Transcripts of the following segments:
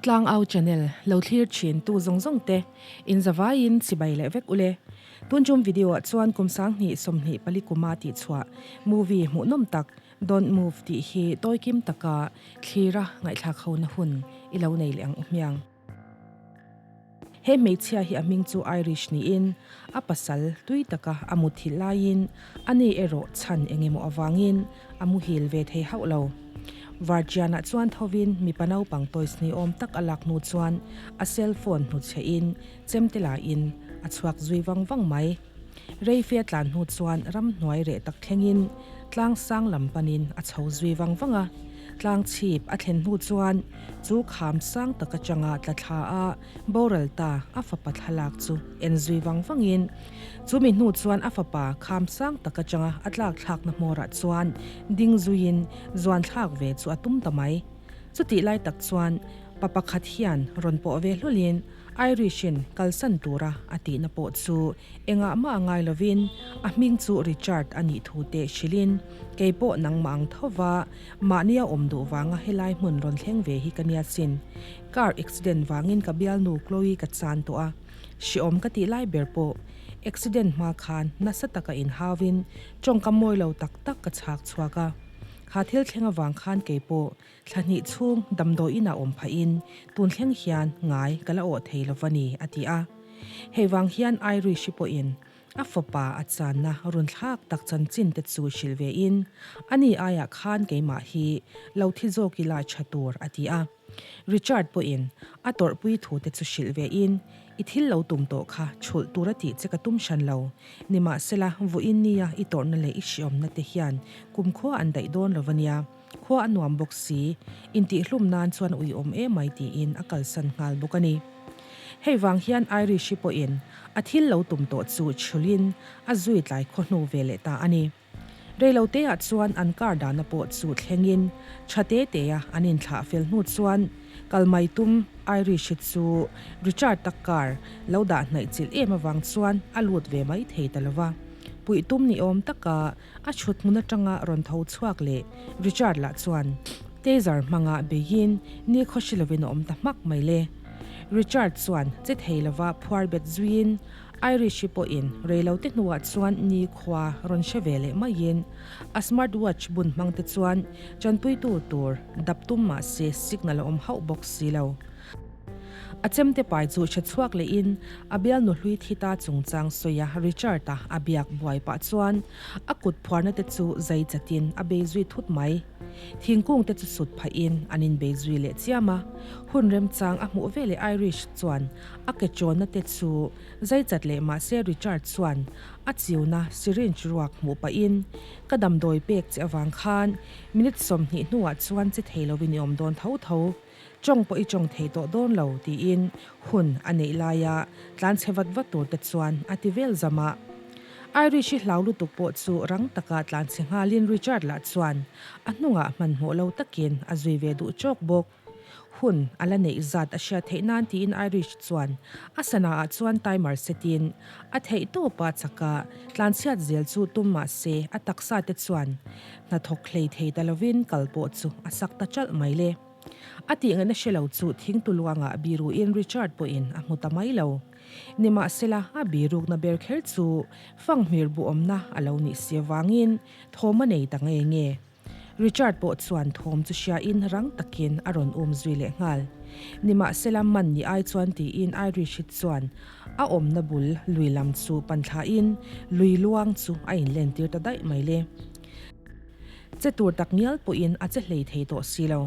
Tlangau channel lo thlir thin tu zawng zawng te in zavaiin chibai leh vek ule. Tun tum video ah chuan kum 2024 kuma tih chhuah movie hmuhnawm tak Don't Move tih hi tawikim taka thlira ngaihthlak hona hun i lo nei leh ang u hmiang. He hmeichhia hi a hming chu Irish niin a pasal tui taka a muthilh laiin ani erawh chhan eng emaw avangin a muhil ve thei hauh lo. Varjianah chuan thovin mipa naupang toys ni awm tak a lak hnu chuan a cell phone hnuchhehin chemte lain a chhuak zui vang vang mai. Reife a tlan hnu chuan ramhnuai reh tak thlengin tlang sang lam panin a chho zui vang vang a. Tlang chhip a thlen hnu chuan chu kham sang tak atanga tla thla a boral ta a fapa thlalak chu en zui vang vangin chumi hnu chuan a fapa kham sang tak atanga a tlak thlakna hmawrah chuan ding zuiin zuan thlak ve chu a tum ta mai. Chutih lai tak chuan pa pakhat hian rawn pawh ve hlawlin Irish-in kalsan tura a tihna pawh chu engah mah a ngai lovin a hming chu Richard a nih thu teh hrilhin, Kei pawh nangmah ang tho va, mahnia awm duh vanga helai hmun rawn thleng ve hi ka nia sin. Car accident vangin ka bialnu Chloe ka chan tawh a, hreawm ka tih lai ber pawh accident hma khan nasa taka inhauvin tawngkam mawi lo tak tak ka chhak chhuak a. Kha thil thleng avang khan kei pawh Thla hnih chhung damdawi inah awm phahin tun thleng hian ngai ka la awh thei lo va ni, a ti a. Hei vang hian Irish hi pawhin a fapa a channa run thlak tak chanchin te chu hrilh vein, Ani aiah khan keimah hi lo thi zawk ila tha tur, a ti a. Richard pawhin a tawrhpui thu te chu hrilh vein, I thil lo tum tawh kha chhulh tur a tih che ka tum hran lo. Nimahsela, vawiin nia i tawrhna leh i hriawmna te hian kumkhua an daih dawn lo va nia. Khua a nuam bawk si, intihhlum nan chuan uiawm emai tiin a kalsan nghal bawk a ni. Hei vang hian Irish-i pawhin a thil lo tum tawh chu chhulin a zui tlai khaw hnu ve leh ta a ni. Reiloteah chuan an car dahna pawh chu thlengin tha te tea an inthlah fel hnu chuan kal mai tum Irish-i chu Richard-a car lo dah hnaih chilh em avang chuan a lut ve mai thei ta lo va. Puih tum ni awm taka A chhut hmun atanga rawn tho chhuak leh Richard lah chuan taser hmanga beiin ni khawhri lovin a awm ta hmak mai le. Richard chuan che thei lova phuar bet zuiin Irish-i pawhin reilote hnuah chuan ni khua rawn hre ve leh maiin a smart watch bun hmangte chuan chanpuitu tur dap tum mahse signal a awm hauh bawk si lo. A chemte pai chu hre chhuak lehin a bialnu hlui thi ta chungchang sawi a Richard-a a biak buai pah chuan a kut phuarna te chu zai chatin a bei zui thut mai. Thingkung te chu sut phahin an inbei zui leh chiam a, hun remchang a hmuh veleh Irish chuan a ke chawnna te chu zai chat leh mahse Richard chuan a chiuna syringe ruak hmuh pahin ka damdawi pek che avang khan minute 20 hnuah chuan che thei lovin i awm dawn tho tho. Tawng pawh i tawng thei tawh dawn lo tiin hun a neih laia tlan chhe vat vat tur te chuan a ti vel zam a. Irish-i hlau lutuk pawh chu rang taka tlan chhe nghalin Richard lah chuan a hnungah hmanhmawh lo takin a zui ve duh chawk bawk. Hun a la neih zat a hriat theih nan tiin Irish chuan a sana ah chuan timer setin a theih tawpa chaka tlan chhiat zel chu tum mah se a taksa te chuan hnathawk hlei thei ta lovin kal pawh chu a sak ta chalh mai le. A tih ngaihna hre lo chu thingtuluangah biruin Richard pawhin a hmu ta mai lo. Nimahsela, a birukna ber kher chu fanghmir buhawmna a lo nih si avangin thawm a nei ta nge nge. Richard pawh chuan thawm chu hriain rang takin a rawn um zui leh nghal. Nimahsela, man ni ai chuan tiin Irish hi chuan a awmna bul lui lam chu pan thlain lui luang chu a inlentir ta daih mai le. Che tur tak ngial pawhin a che hlei thei tawh si lo.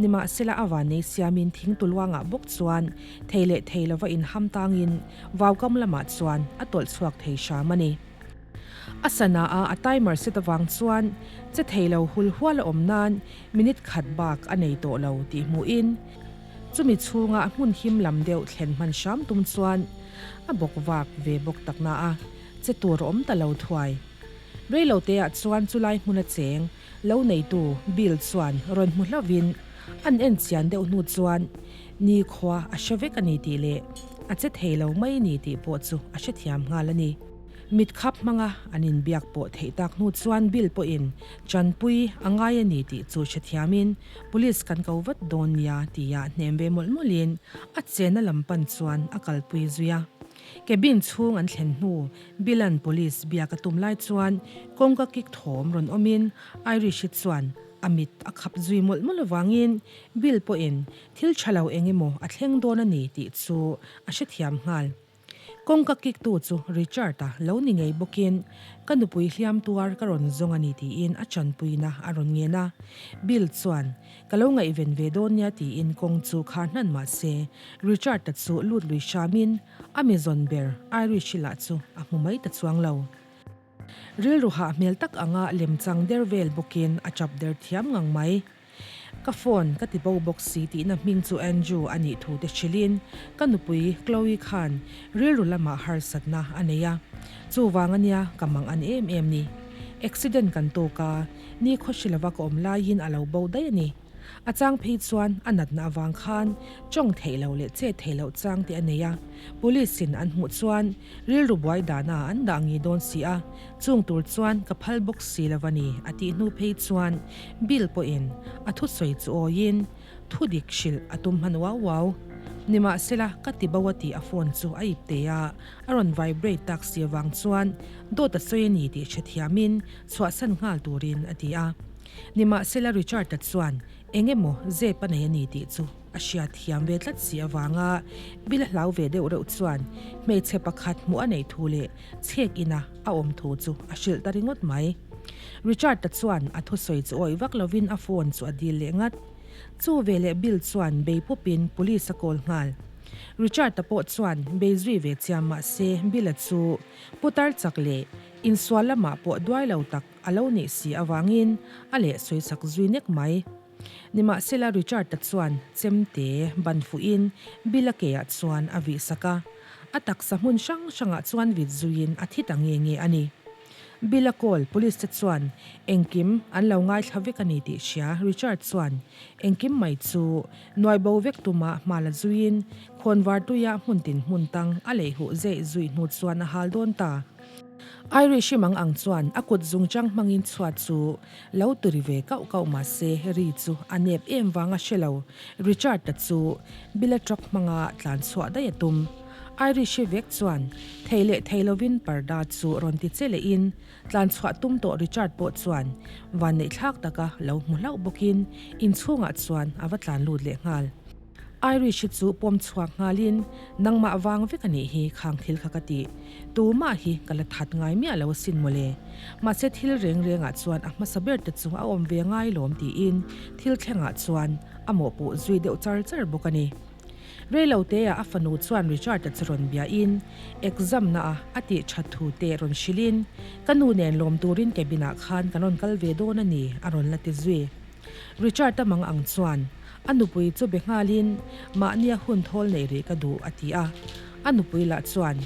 Nimahsela a vannei siamin thingtuluangah bawk chuan thei leh thei lova inham tangin vaukam lamah chuan a tawlh chhuak thei hram a ni. A sana a a timer set avang chuan che thei lo hul hual a awm nan minute khat bak a nei tawh lo tih hmuhin chumi chhunga hmun him lam deuh thlen hman hram tum chuan a bawk vak ve bawk takna a che tur a awm ta lo thuai. Reiloteah chuan chulai hmuna cheng lo neitu Bill chuan rawn hmu hlauhin an en chian deuh hnu chuan ni khua a hre vek a ni tih leh a che thei lo mai ni tih pawh chu a hrethiam nghal a ni. Mit khap hmanga an inbiak pawh theih tak hnu chuan Bill pawhin chanpui a ngai a ni tih chu hrethiamin Police kan ko vat dawn nia tia hnem ve mawlh mawlhin a chenna lam pan chuan a kalpui zui a. Cabin chhung an thlen hnu Bill-a'n Police biak a tum lai chuan kawngka kik thawm rawn awmin Irish-i chuan a mit a khap zui mawlh mawlh avangin Bill pawhin thil tha lo eng emaw a thleng dawn a ni tih chu a hrethiam nghal. Kawngka kiktu chu Richard-a lo ni ngei bawkin, Ka nupui hliam tuar ka rawn zawng a ni tiin a chanpuina a rawn ngen a. Bill chuan, Ka lo ngaihven ve dawn nia tiin kawng chu khar hnan mah se, Richard-a chu lut lui hramin a mi zawn ber Irish-i lah chu a hmu mai ta chuang lo. Rilru hah hmel tak anga lemchang der vel bawkin a chap der thiam ngang mai. Ka phone ka ti bo bawk si tihna hming chu Andrew a nih thu te hrilhin ka nupui Chloe khan rilru lamah harsatna a nei a, chuvang ania ka mang an em em ni. Accident kan tawk a, ni khawhri lova ka awm laiin a lo bo daih a ni. A chang phei chuan a natna avang khan tawng theih loh leh chet theih loh chang te a nei a, police in an hmuh chuan rilru buai dana an dah ngei dawn si a, chung tur chuan ka phal bawk si lo a ni a tih hnu phei chuan Bill pawhin a thusawi chu awiin thu dik hrilh a tum hman uau uau. Nimahsela ka ti bo a tih a phone chu a ip te a, a rawn vibrate tak si avang chuan dawt a sawi a ni tih hrethiamin chhuahsan nghal turin a ti a. Nimahsela Richard-a chuan eng emaw zep a nei a ni tih chu a hriat thiam ve tlat si avanga Bill a hlau ve deuh reuh chuan hmeichhe pakhat hmuh a neih thu leh chhek ina a awm thu chu a hrilh ta ringawt mai. Richard-a chuan a thusawi chu awih vak lovin a phone chu a dil leh ngat. Chu veleh Bill chuan bei pawpin police a call nghal. Richard-a pawh chuan bei zui ve chiam mahse Bill-a chu putar chak leh insual lamah pawh duai lo tak A lo nih si avangin a leh sawisak zui nek mai. Nimahsela Richard-a chuan chemte ban fuhin Bill-a keah chuan a vihsak a, a taksa hmun hrang hrangah chuan vit zuiin a thi ta nge nge a ni. Bill-a call police te chuan engkim an lo ngaithla vek a ni tih hria Richard chuan engkim mai chu nuai bo vek tuma hma la zuiin khawnvar tuia hmun tin hmun tang a lei huh zeih zuih hnu chuan a hal dawn ta. Irish i mang ang chuan a kut zungchang hmangin chhuat chu lo turi ve kauh kauh mah se ri chu a nep em vang a hre lo. Richard-a chu Bill-a truck hmanga tlan chhuah daih a tum. Irish i vek chuan thei leh thei lovin parda chu rawn ti che lehin tlan chhuah tum tawh Richard pawh chuan vanneihthlak taka lo hmu hlauh bawkin inchhungah chuan a va tlan lut leh nghal. Irish hi chu pawm chhuak nghalin, Nangmah vang vek a nih hi khang thil kha ka ti. Tumah hi ka la that ngai miah lo asin mawle. Mahse thil reng rengah chuan a hmasa ber te chu a awm ve ngai lawm tiin thil thlengah chuan a mawhpuh zui deuh char char bawk a ni. Reiloteah a fanu chuan Richard-a chu rawn biain exam na a a tih that thu te rawn hrilhin, Ka nu nen lawm turin cabin-ah khan kan rawn kal ve dawn a ni a rawn la ti zui. Richard-a mang ang chuan a nupui chu be nghalin, Mahnia hun thawl neih rih ka duh, a ti a. A nupui lah chuan,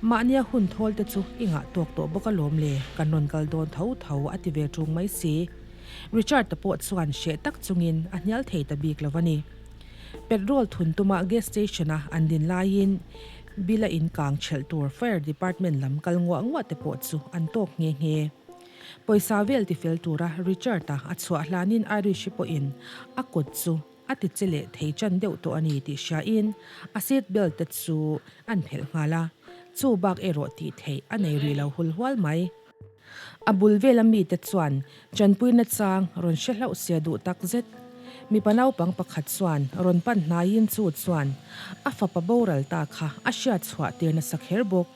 Mahnia hun thawl te chu i ngah tawk tawh bawk alawm le, kan rawn kal dawn tho tho, a ti ve ṭung mai si. Richard-a pawh chuan hreh tak chungin a hnial thei ta bik lo a ni. Petrol thun tuma gas station-a an din laiin bill-a inkang ṭhelh tur fire department lam kal nguah nguah te pawh chu an tawk nghe nghe. Pawisa vel tifel tura Richard-a a chhuah hlanin Irish-i pawhin a kut chu a ti che leh thei ṭan deuh tawh a ni tih hriain a seat belt te chu an phelh nghal a, chu bak erawh tih theih a nei rih lo hul hual mai. A bul vela mite chuan ṭanpuina chang rawn hre hlauh sia duh tak zet. Mipa naupang pakhat chuan rawn pan hnaiin chu chuan a fapa boral ta kha a hriat chhuah tir nasa kher bawk.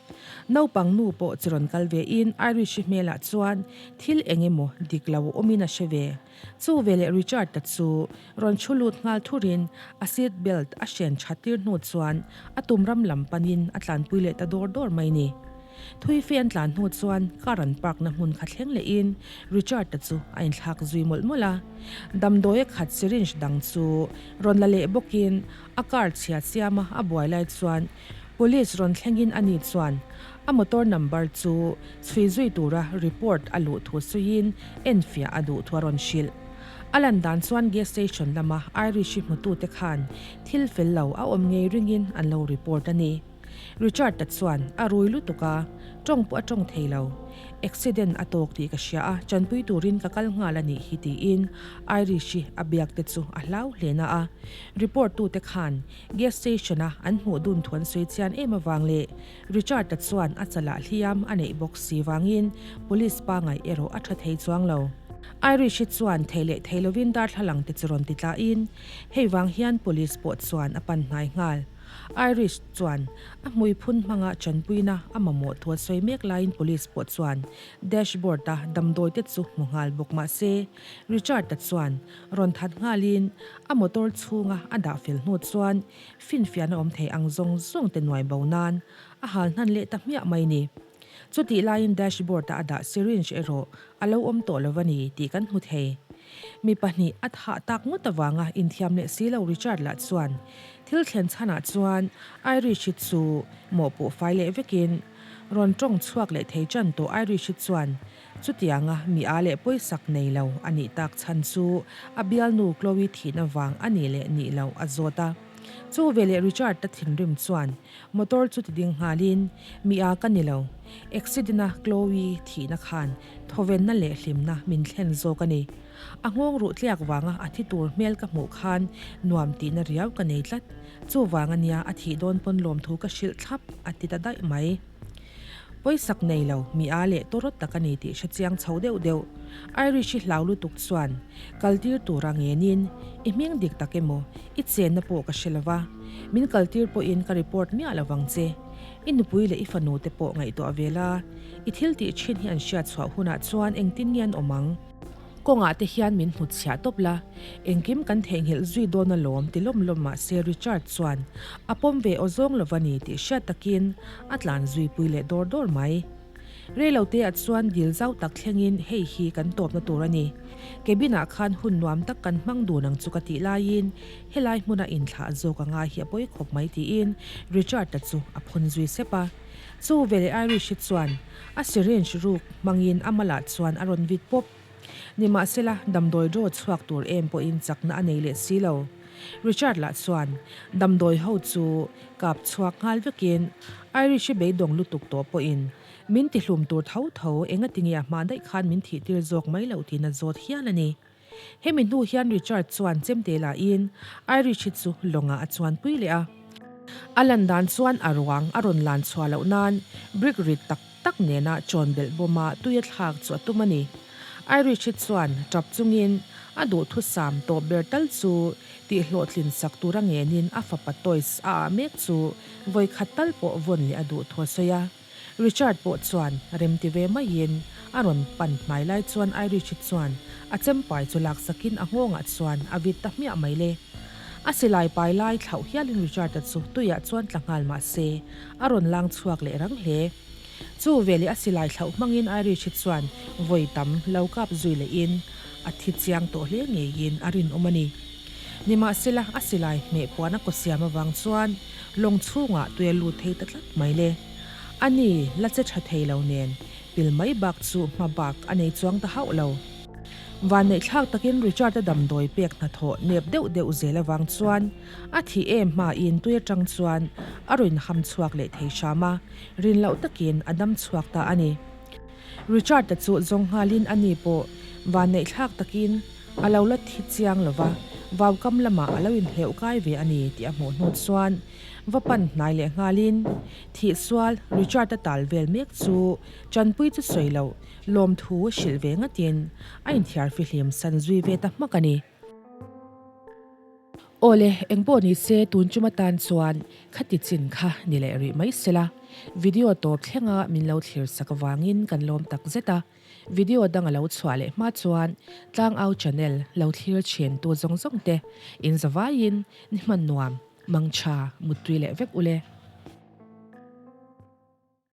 Naupang nu pawh chu rawn kal ve in Irish-i hmelah chuan thil eng emaw dik lo awmin a hre ve. Chu veleh Richard-a chu rawn chhu lut nghal thurin a seat belt a hren that tir hnu chuan a tum ram lam panin a tlanpui leh ta dawr dawr mai ni. Thui fe an tlan hnu chuan car an park na hmun kha thleng lehin Richard-a chu a inthlak zui mawlh mawlh a. Damdawi a khat syringe dang chu rawn la leh bawkin a car chhia siama a buai lai chuan Police rawn thlengin ani chuan a motor number chu chhui zui tura report a luh thu suiin enfiah a duh thu a rawn hrilh. A lan dan chuan gas station lama Irish-i hmutute khan thil fel lo a awm ngei ringin an lo report a ni. Richard-a chuan a rui lutuk a, tawng pawh a tawng thei lo. Accident a tawk tih ka hria a, chanpui turin ka kal nghal a nih hi tiin Irish-i a biak te chu a hlau hle na a. Report tute khan gas station-a an hmuh dun thu an sawi chian em avang leh Richard-a chuan a chalah hliam a neih bawk si vangin police pangai erawh a tha thei chuang lo. Irish-i chuan thei leh thei lovin darthlalang te chu rawn ti tlahin hei vang hian police pawh chuan a pan hnai nghal. Irish chuan a hmui phun hmanga chanpuina a mamawh thu a sawi mek laiin police pawh chuan dashboard-a damdawi te chu hmu nghal bawk mah se Richard-a chuan rawn that nghalin a motor chhunga a dah fel hnu chuan finfiahna awm thei ang zawng zawng te nuai bo nan a hal hnan leh ta hmiah mai ni. Chutih laiin dashboard-a a dah syringe erawh a lo awm tawh lo va ni tih kan hmu thei. Mi pahnih a thah tak ngawt avanga inthiam leh si lo Richard lah chuan thil thlen chhanah chuan Irish-i chu mawhpuh fai leh vekin rawn tawng chhuak leh thei chan tawh Irish-i chuan chutianga mi a leh pawisak nei lo a nih tak chhan chu a bialnu Chloe thihna vang a nih leh nih loh a zawt a. Chu veleh Richard-a thinrim chuan Motor chu ti ding nghalin, Mi a ka ni lo. Accident-a Chloe thihna khan thawvenna leh hlimna min thlen zawk a ni. A nghawng ruh tliak vanga a thi tur hmel ka hmuh khan nuam tihna riau ka nei tlat. Chuvang a nia a thih dawn pawn lawmthu ka hrilh thlap a ti ta daih mai. Pawisak nei lo, mi a leh tawrawt tak a ni tih hre chiang chho deuh deuh. Irish-i hlau lutuk chuan kaltir tura ngenin, I hming dik tak emaw, i chenna pawh ka hre lova, min kaltir pawhin ka report miah lo vang che. I nupui leh i fanu te pawh ngaihtuah ve la, i thil tih thin hi an hriat chhuah hunah chuan engtin nge an awm ang? Kawngah te hian min hnutchhiah tawp la, engkim kan theihnghilh zui dawn alawm ti lawm lawm mah se Richard chuan a pawm ve aw zawng lo va ni tih hriat takin a tlan zui pui leh dawr dawr mai. Reilo te ah chuan dil zau tak thlengin hei hi kan tawpna tur a ni. Cabin ah khan hun nuam tak kan hmang dun ang chu ka tih laiin helai hmuna inthlah zawk a ngai hi a pawi khawp mai tiin Richard-a chu a phun zui sep a. Chu veleh Irish-i chuan A syringe ruk hmangin a malah chuan a rawn vit pawp. Nimahsela, damdawi draw chhuak tur em pawhin chakna a nei leh si lo. Richard lah chuan damdawi ho chu kap chhuak nghal vekin Irish-i beidawng lutuk tawh pawhin min tihlum tur tho tho engatinge a hma daih khan min thih tir zawk mai loh tiin a zawt hial a ni. Hemi hnu hian Richard chuan chemte lahin Irish-i chu lawngah a chuanpui leh a. A lan dan chuan a ruang a rawn lan chhuah loh nan brick rit tak tak nena chawn belh bawma tui a thlak chu a tum a ni. Irish-i chuan tap chungin a duhthusam tawp ber tal chu tihhlawhtlin sak tura ngenin a fapa toys a ah mek chu vawikhat tal pawh vawn leh a duh thu a sawi a. Richard pawh chuan rem ti ve maiin a rawn pan hnai lai chuan Irish-i chuan a chempai chu laksakin a nghawngah chuan a vit ta hmiah mai le. A silai pai lai thlauh hialin Richard-a chu tuiah chuan tla nghal mah se a rawn lang chhuak leh rang hle. Chu veleh a silai thlauh hmangin Irish-i chuan vawi tam lo kap zui lehin a thi chiang tawh hle ngeiin a rinawm a ni. Nimahsela a silai hmeh puan a kawsiam avang chuan lawng chhungah tui a lut thei ta tlat mai le. A ni, la che tha thei lo nen, pil mai bak chu hma bak a nei chuang ta hauh lo. Vanneihthlak takin Richard-a damdawi pek hnathawh nep deuh deuh zel avang chuan a thih em hmain tui atang chuan a rawn ham chhuak leh thei hram a, rin loh takin a dam chhuak ta a ni. Richard-a chu zawng nghalin a ni pawh vanneihthlak takin A lo la thi chiang lo va, vaukam lamah a lo inhleuh kai ve a ni tih a hmuh hnu chuan va pan hnai leh nghalin thihsual Richard-a tal vel mek chu chanpui chu sawi loh lawmthu hrilh ve ngatin a inthiar fihlim san zui ve ta hmak a ni. Awle, engpawh ni se tun chum atan chuan khati chin kha ni leh rih mai sela, video tawp thlenga min lo thlir sak avangin kan lawm tak zet a. Video dang a lo chhuah leh hma chuan Tlangau channel lo thlir thin tu zawng zawng te in zavaiin ni hman nuam, mangtha, muttui leh vek ule.